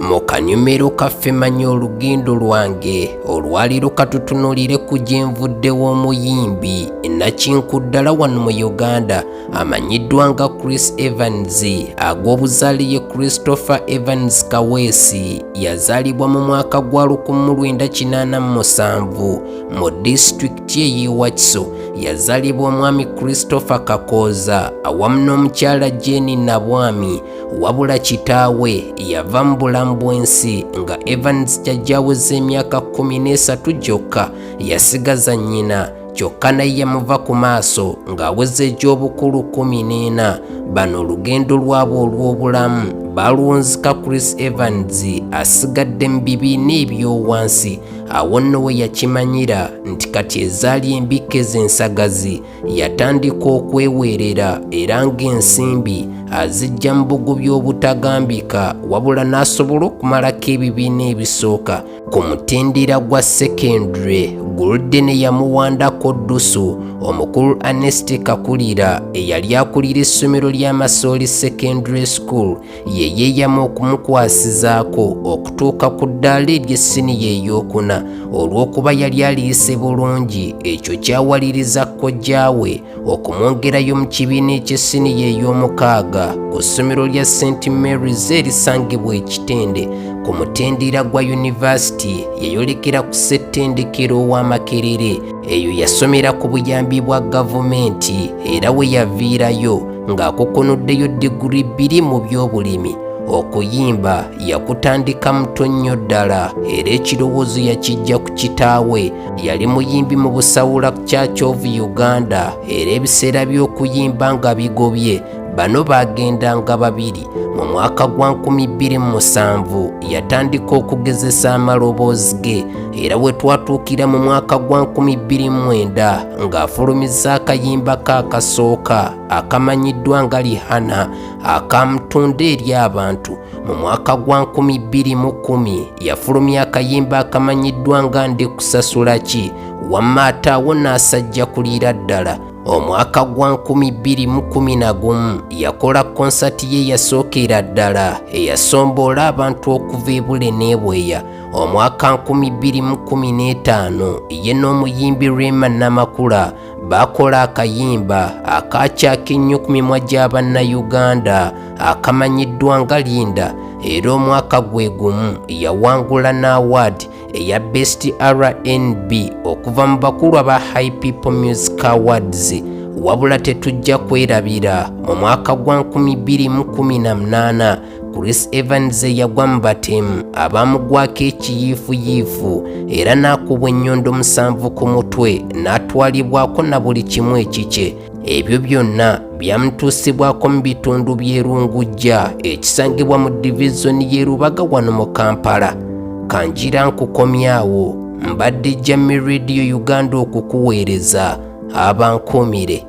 Mu kanyumiro kaffe manya olugendo lwange olwaleero katutunuulire ku gyenvudde w'omuyimbi nnakinku ddala wano mu Uganda amanyiddwa nga Chris Evans ag'obuzaale ye Christopher Evans Kaweesi yazaalibwa mu mwaka gwa 1987 mu disitulikiti ey'e Wakiso. Yazaalibwa omwami Christopher Kakooza awamu n'omukyala Jane Nabwami. Wabula kitaawe yava mu bulamu bw'ensi nga Evans kyajja aweza emyaka 13 gyokka. Yasigaza nnyina, kyokka naye yamuva ku maaso ng'aweza egy'obukulu 14. Bano olugendo lwabwe olw'obulamu baluwunzika Chris Evans asigadde mu bibiina ebyowansi. Awo nno we yakimanyira nti kati ezaali embikke z'ensagazi. Yatandika okweweerera era ng'ensimbi azijja mu bugubi obutagambika, wabula n'asobola okumalako ebibiina ebisooka ku mutendera gwa secondary. Golden yamuwandako ddusu omukulu Ernest Kakulira eyali akulira essomero lya Masooli Secondary School ye yeeyama okumukwasizaako okutuuka ku ddaala ery'essiniya ey'okuna olw'okuba yali aliyise bulungi. Ekyo kyawaliriza kojjaawe okumwongerayo mu kibiina eky'essiniya ey'omukaaga ku ssomero lya St Marys erisangibwa Ekitende. Ku mutendera gwa yunivasiti yayolekera ku ssettendekero wa Makerere. Eyo yasomera ku buyambi bwa gavumenti era we yaviirayo ng'akukunuddeyo diguli 2 mu by'obulimi. Okuyimba yakutandika muto nnyo ddala era ekirowoozo yakijja ku kitaawe. Yali muyimbi mu Busawula Church of Uganda era ebiseera by'okuyimba nga bigobye bano bagendanga babiri. Mu mwaka gwa 2007 yatandika okugezesa amaloboozi ge era we twatuukira mu mwaka gwa 2009 ng'afulumiza akayimba ke akasooka akamanyiddwa nga Lihana akamutunda eri abantu. Mu mwaka gwa 2010 yafulumya akayimba akamanyiddwa nga Ndi Kusasula Ki, wamma ate awo n'asajja kulira ddala. Omwaka gwa 2011 yakola konsati ye yasookera ddala eyasomboola abantu okuva ebule n'ebweya. Omwaka 2015 ye n'omuyimbi Rema Namakula bakola akayimba akakyaka ennyo ku mimwa gy'Abannayuganda akamanyiddwa nga Linda, era omwaka gwe gumu yawangula n'award eya Best R&B okuva mu bakulu aba HiPipo Music Awards. Wabula tetujja kwerabira mu mwaka gwa 2018 Chris Evans yagwa mu batemu abamugwako ekiyiifuyiifu era n'akubwa ennyondo 7 ku mutwe n'atwalibwako na buli kimu ekikye. Ebyo byonna byamutuusibwako mu bitundu by'e Lungujja ekisangibwa mu divizoni y'e Lubaga wano mu Kampala. Kanjira nkukomyawo, mbadde Jammy Radio Uganda okukuweereza. Abankuumire.